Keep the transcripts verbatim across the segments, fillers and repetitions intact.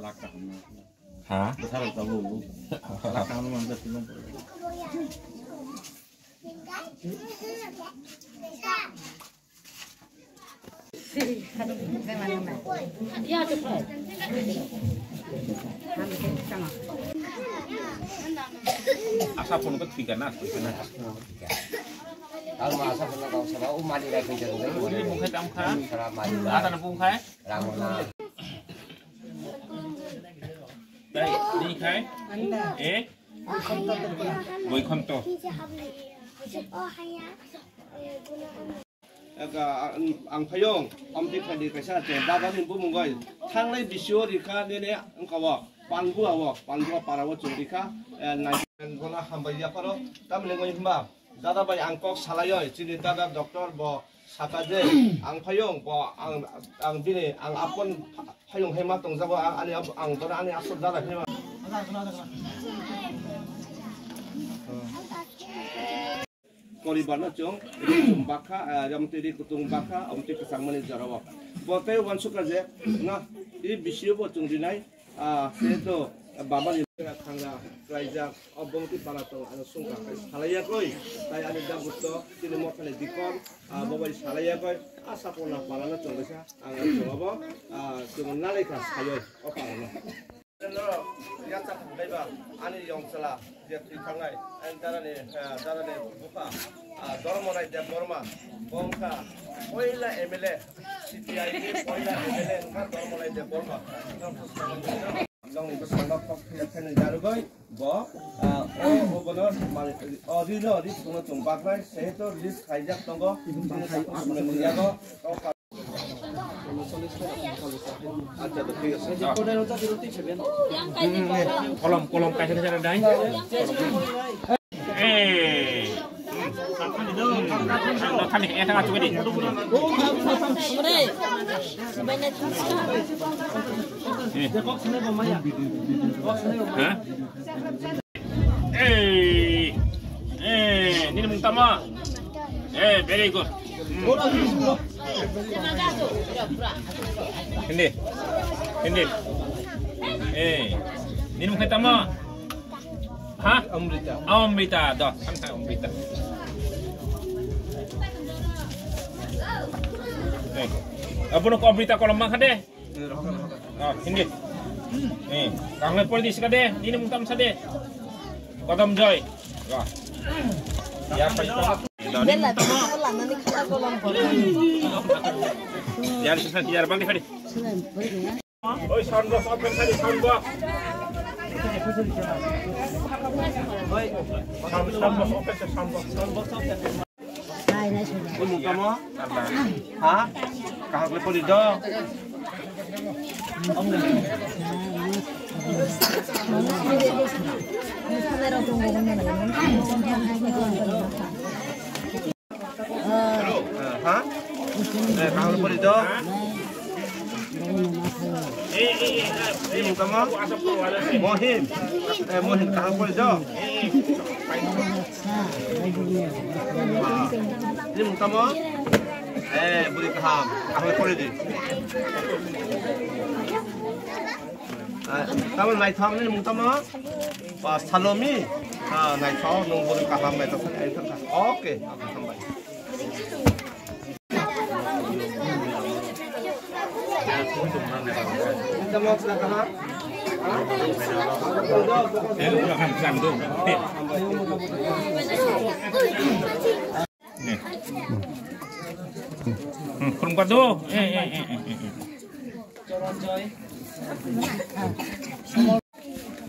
Ha? Asa phone ko thika na. Ang ma asa phone ko sa ba o mali rai ko jago. Ini bukai tam kha. Sara mali. Ada na bukai. Rangona. Dai, ni khai? Eh? Boikhonto. Eka, ang, ang phayong, omti khandi kaisa che, dada ni bumung goi, thanglai bisio rikha nene, ang kawo, Panbua wo, Panbua para wo chung rikha, eh, nai-, bola hambai ya paro, tamle goi himba. Dada bai ang kok salaioi, chini dada doctor bo saka je, ang phayung bo ang, ang bini, ang apon phayung hai ma tongjago, ang, ani ap-, ang bono ani asol dada hai ma. Poribar no chung, ri chung bakha, eh, ri amtwi ri kutung bakha, amtwi kwchang mani jorao. Bo tei uansukha je, na, i bisio bo chung rinai, Ah, se to, baba ni khangra, klaijak, o bongti para tong, ano sungka, salaiya koi, tai ani da butto, tini mothani dikon, ah, bobai salaiya koi, ah, sapona para no tong kisa, ang ang tong abo, ah, tong nalai kha sayoi, o para no. Noro, ya chak daiba, ani yong chala. Je thwi thangnai, ang darani, ah, darani bupha, ah, Dharmorai Debbarma, bo wngkha poila M L A, C P I ni poila M L A wngkha Dharmorai Debbarma. Nokni bwskango kok thani thani narwgwi bo, ah, o, o bono mani, o rino, ri sungno chwng baknai, seheto release khaijak tongo, chini yago, Acha, to thik ase. Kolom, kolom, kaisa, kaisa, dai. Eh. Thani, eh, thang, thang, thang. Eh. Hah? Eh, eh, nini mung tamo? Eh, very good. Hmm. Hindi. Hindi. Eh, nini mung tamo? Ha? Amrita. Amrita, do. Amrita. Eh. Abono ko Amrita kolom ma khade? Ah, hindi. Eh, kaham khe pori di sika de, nini mung tamo sa de. Kodom joy. Wah. Ya, pai ko. Bella, bella, nani kita kolom kolom. Ya, sisa, ya, bang di, bang di. Oi, sound box open sa di, sound box. Oi, sound, sound box open sa, sound box. Oi, mung tamo? Ha? Kaham khe pori do? Ha? Eh, kaham khe pori do? Ni mung tamo? Mohim. Eh, Mohim, kaham khe pori do? Ni mung tamo? Eh, bwrwi kaham. Kaham khe pori di. Eh, tamo naithok, ni mung tamo? Ba, Salomi. Ah, naithok, nwng bwrwi kaham naithok. Okay, hambai. Hmm, khulumkha do. Eh, eh, eh, eh, eh.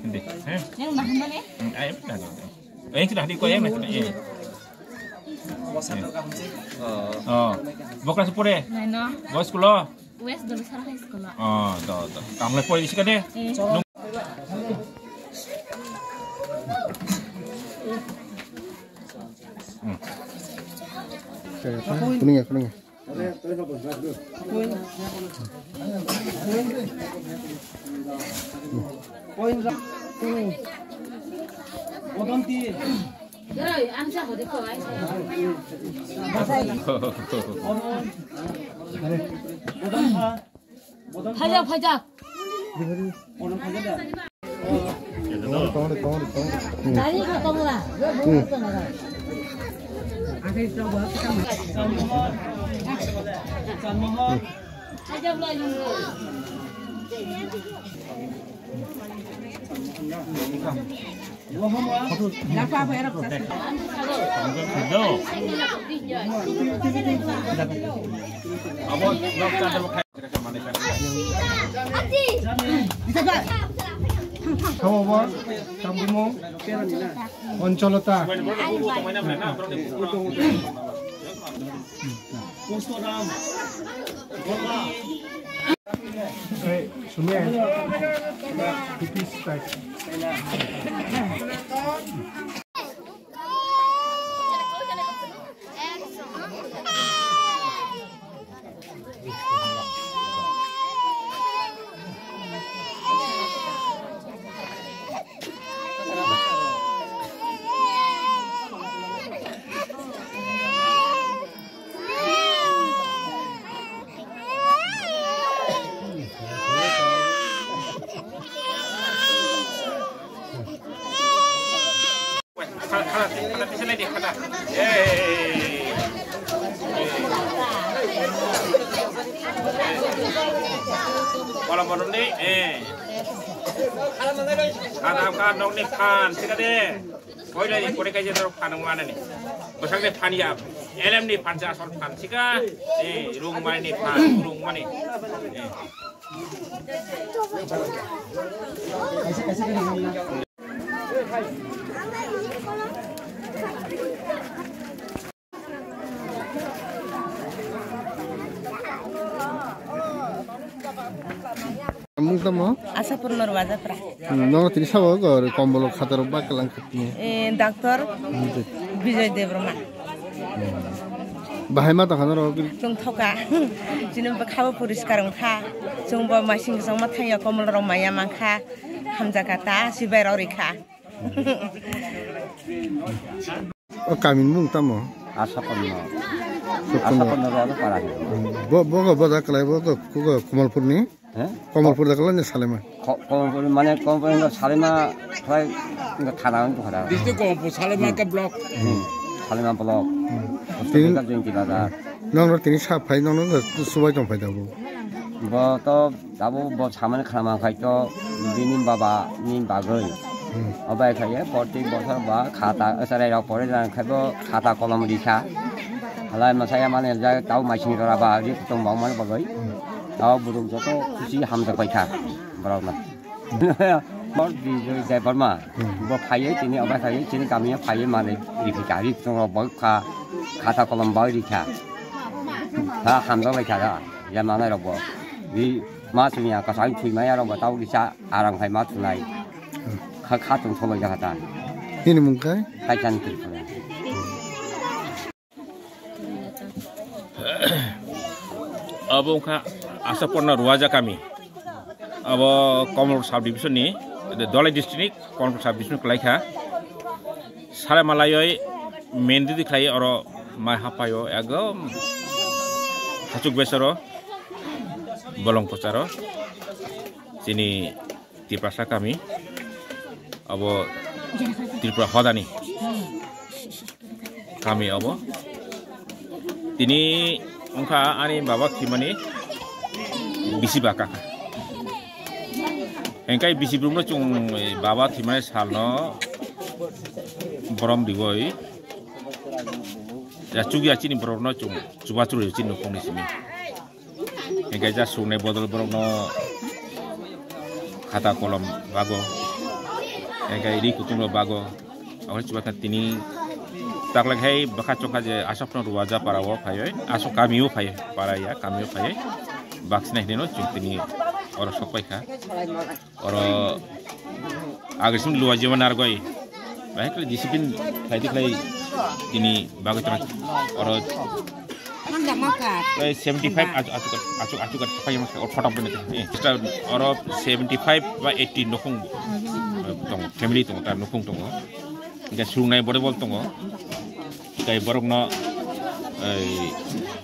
Hindi. Eh? Yang mana ni? Hmm, ay, ano. Eh, sudah di ko, eh, mas, eh. Oh. Bokra sepure? Nai no. Boys kulo? West Dolusara High School. Oh, do, do. Kamu lagi pori di sini deh. Eh. Hmm. Kuning ya, kuning ya. Phaijak, phaijak. Khawabo, Tambumung, Oncholota. Hey, Sumia. Pipis, guys. Wala bono ni, eh. Khana ka nokni phan, sika de. Koilai ni kore kaisa dorok phan wng mani ni. Bwsakni phan ya, L M ni phan se asol phan sika, eh, rung mani ni phan, rung mani. Eh. Mung tamo? Asapurno Rwajapra. Hmm, no tini sabo go kombolo khatarok bak kalang khatni. Eh, doctor Bijoy Debbarma. Bahai ma tongkha norok? Tongthoka. Chini bwkhao poriskar wngkha. Chwngbo masing kwchangma thangya komolrok maya mankha. Hamjakha ta sibai rok rikha. O kamini mung tamo? Asapurno. Asapurno. Asapurno Rwajapra. Bo, bo, bo da kalai, bo, bo, bo, Komolpurni? He? Komolpur da kalai ni Salima? Ko-, Komolpur mane Komolpur no Salima khlai no thana wng tongkha da. District Komolpur, Salima ke block. Hmm. Salima block. Hmm. Tini Hospital Joyonti Bazar. Nongno tini sa phai, nongno subai tong phai da bo. Bo to Abo bo samani khnama khai to bini baba ni bagwi. Hmm. Obai khai ye, prottek bosor ba khata, chwrai rok pore jang khai bo khata kolom rikha. Halai mwsai ya mane ja tau maising rora ba ri kutung bang mani bagwi. Hmm. Tau buruk joto khusi hamjak bai kha borok no. Bor Bijoy Debbarma. Hmm. Bo phaiye tini obai khai ye tini kami ya phaiye mane rikha ri kutung rok bagwi kha khata kolom bagwi rikha. Ha hamjak bai kha da. Ya manai rok bo. Ri Ma chwngya kwchang thwi maya rok bo tabuk kisa arang khai ma thwnai. Kha kha chwng tholoi jakha ta. Nini mung khai? Kaisani Tripura. Abo wngkha Asapurno Ruaja kami. Abo Komolpur sub division ni, Dholai district ni Komolpur sub division kwlai kha. Sare malaioi mendidi khlai oro mai hapaio ekdom hachuk besoro. Bolong kwcharo chini Tiprasa kami, abo Tripura hodani kami abo. Tini wngkha ani baba thwimani bisi baka. Engkai bisi brumno chwng baba thwimani salno borom rioi. Ya chukya chini borokno chwng chubachu rw chini nokni simi. Hinkhe ja suknai bodol borokno khata kolom bago, hinkhe ri kutung rok bago. Aboni chubachu tini taklai khai bwkha chokha je aswkno Ruaja para o phaiwi, aswk kami o phaiwi, para ya kami o phaiwi. Baksina hinwi no chwng tini oro sok paikha. Oro agression luwa jeba nargoi. Bahai khlai discipline khlai di khlai tini bagwi tong oro. Seventy five achu achu achu achu achu phaima or photo bini. Oro seventy five ba eighty nokong tong, family tong, ta nokong tongo. Ga sungnai bore bol tongo. Tei borokno, ei,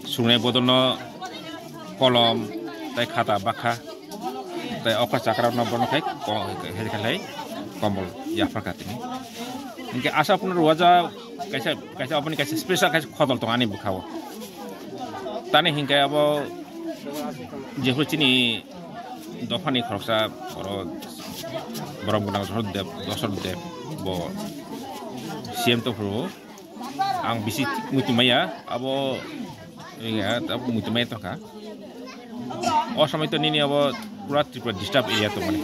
sungnai bodolno kolom tei khata bakha. Tai okra chakra no bono khai ko-, khai, khai, khai kombol yaphar ka tini. Hingke Asha Purna Ruwaja kaisa, kaisa oboni kaisa special kaisa khodol tong ani bwkhao. Tani hingke abo jephuru chini dophani khoroksa oro borok gwnang Dosrot Deb, Dosrot Deb bo C M to phuru. Ang bisi muitu maya, abo, iya, abo muitu maya tongkha. O somoi to nini abo pura Tripura disturb area tongmani.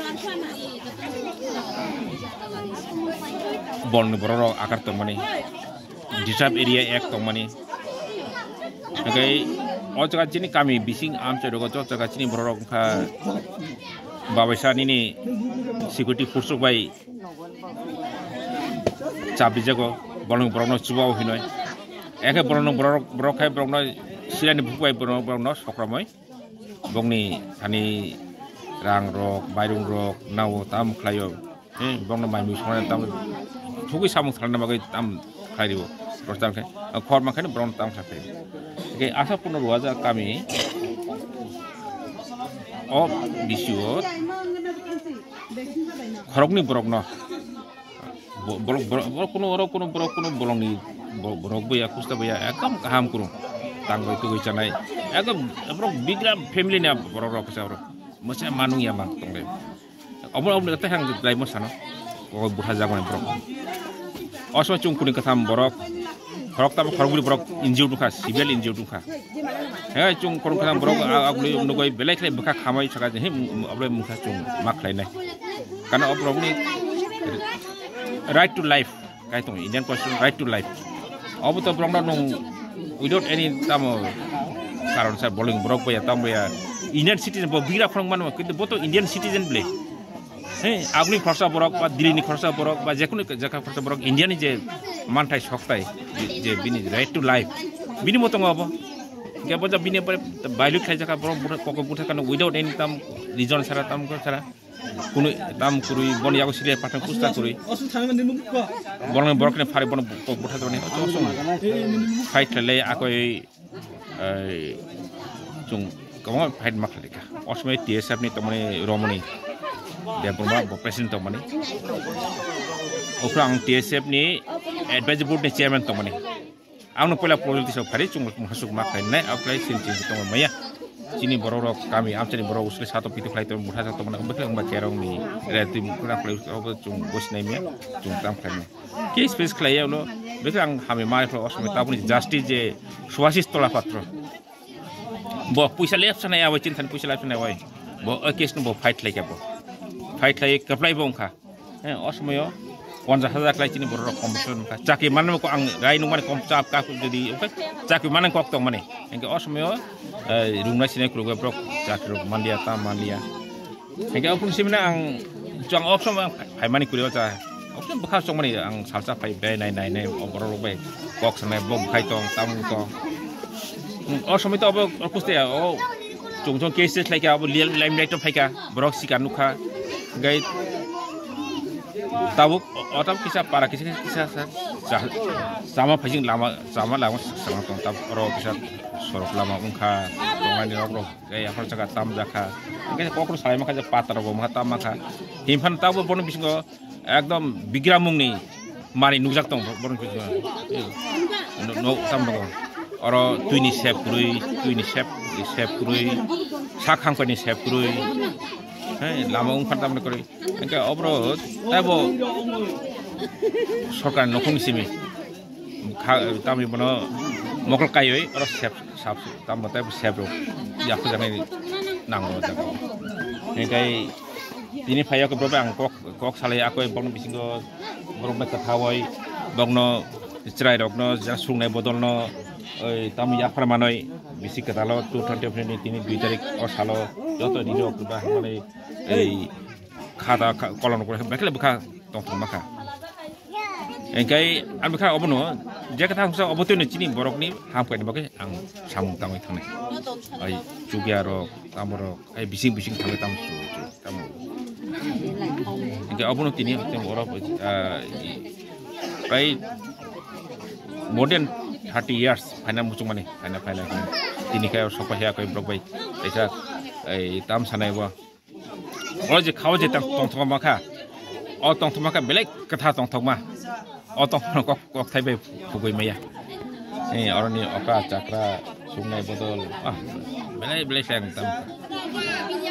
Bolni borok rok akar tongmani. Disturb area ek tongmani. Hingke o jaga chini kami bising amchai rogo o jaga chini borok rok wngkha babaisa nini security force rok bai chabijago, borokno, borokno chubao hinoi. Eke borokno, borok, borok khai borokno silani bukhuk bai borokno, borokno sokramoi. Bokni thani rang rok, mairung rok, nao tam khlaio. Eh, borokno mai mui songnai tam thugui samung salna bagwi tam khlai rio. Rostan khe, khor mankhe borokno tam khlai. Eke Asha Purna Ruwaja kami o bisio khoroknwi borokno Bo-, borok, borok, borok kuno, borok kuno, borok kuno bolongni bo-, borok boya, kusta boya, ekdom kaham kurung. Tang bai tugui chanai. Ekdom borok bigra family ni borok rok kisa borok. Masa manung ya mang tong de. Omo, omo kata hang lai mo sano. O butha jago ni borok. Oso chung kuni katham borok. Khorok tamo khorok buri borok injured wngkha, severe injured wngkha. He chung khorok katham borok a-, aboni nugui belai khlai bwkha khamai saka je, he, abole mungsa chung ma khlainai. Kana o borokni right to life, kai tongo Indian Constitution, right to life. Obo to borokno nung without any tamo karon sa boling borok boya tamo ya Indian citizen bo bigra khorok mano, kintu bo to Indian citizen ble. He, aboni khorsa borok ba Delhi ni khorsa borok ba jekunu jaka khorsa borok India ni je manthai soktai je bini right to life bini motongo obo. Hingke bo bini pore violate khlai jaka borok butha, koko butha kano without any tam reason sara tam sara. Kunu tam kurui, bon yago sile patang kusta kurui. Borokni borokni phari bono kok butha jani. Fight khlai akoi, ei, chung kwbangma fight ma khlai kha. O somoi T S F ni tongmani Romoni Debbarma bo president tongmani. Ophra ang T S F ni advisory board ni chairman tongmani. Ang no poila politics o phari chung hasuk ma khlai nai, aphai sin chin tong maya. Chini borok rok kami amchani borok usle sato pito khlai tong, butha sato mana bekle ongba kerong ni re twi mukra khlai obo chung bosinai maya, chung tam khlai maya. Case face khlai ya ulo, bekle ang hami mai khlai osme tabuni justice je Subhasis Tola Patro. Bo puisa lep sana ya, bo chin than puisa lep sana ya, bo o case no bo fight khlai kha bo. Fight khlai khlai bo ongkha. He, o somoyo ponchas hajar khlai chini borok rok compensation wngkha. Chakri manwi ko ang rai nungmani kom chap ka jodi, okay? Chakri manwi kok tong mani. Hingke o somoyo, eh, rungna sinai kuluk borok chakri rok manliya, ta manliya. Hingke o phung simina ang chwng o somoy phaimani kulio cha. O somoy bwkha chongmani ang salsa phai bai nai nai nai o borok rok bai kok sanai bo bwkhai tong, tam tong. O somoy to obo, o kuste ya, o chung chung case case khlai kha, obo limelight to phai kha, borok sikar nukha. Hingke tabuk o, o tabuk kisa para kisa kisa sa, sa, chama phaising lama, chama lama sanga tong tabuk oro kisa sorok lama wngkha, tongnani rok rok, tei aphar saka tam jakha. Hingke kokro salai mankha je patra bo mankha tam mankha. Himphano tabuk bono bisingo ekdom bigramungni mari nukjak tong borok no, no, tam nogo. Oro twini sep kwrwi, twini sep, sep kwrwi, sak hangkani sep kwrwi. He, lama wngkha tamni kwrwi. Hingke oboro taibo sorkar nokhung simi kha, tamni bono mokol kaiwi oro sep, sap, tambo taibo sep rok yakujaknai nango o jaga o. Hingke tini phaiya khe borok bai ang kok, kok salai akoi borokni bisingo borok bai kwthawi borokno chwrairokno ja swrwngnai bodolno oi tamo yaphar manwi bisi kwtalo two twenty tini dui tarik o salo joto nini rok ba hamani ei khata kha-, kolom rok bekle bwkha tongthok makha. Engkai ang bwkha obono je kwthang sa obo twi chini borokni hamkhaini bagwi ang samung tangwi thangnai. Ai chukya rok, tamo rok, ai bising bising thangwi tamo chu, chu, tamo. Engkai obono tini tamo oro, ah, prai more than thirty years phaina muchungmani, phaina, phaina, phaina. Tini khe sokpaiya khe borok bai kaisa, ei, tam sanai bo. O je khao je tong tongthok ma kha. O tongthok ma kha belai kwtha tongthok ma. O tongthok kok kok thai bai phugui maya. Eh, oroni oka chakra sungnai bodol. Ah, belai belai khlai ang tam.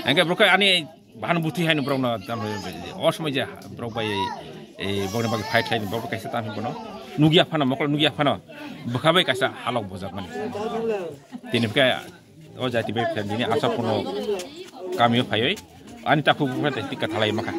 Angke bro ani bahan buthi haino bro no tam. O somoi je bro bai eh bro ni bagi fight haino bro kaisa tam bono. Nugya phano mokol nugya phano. Bwkha bai kaisa halok bojak mani. Tini khe o jati bai phan dini asa pono kamio phaioi. Ani takhuk bukha tei tikka thalai makha.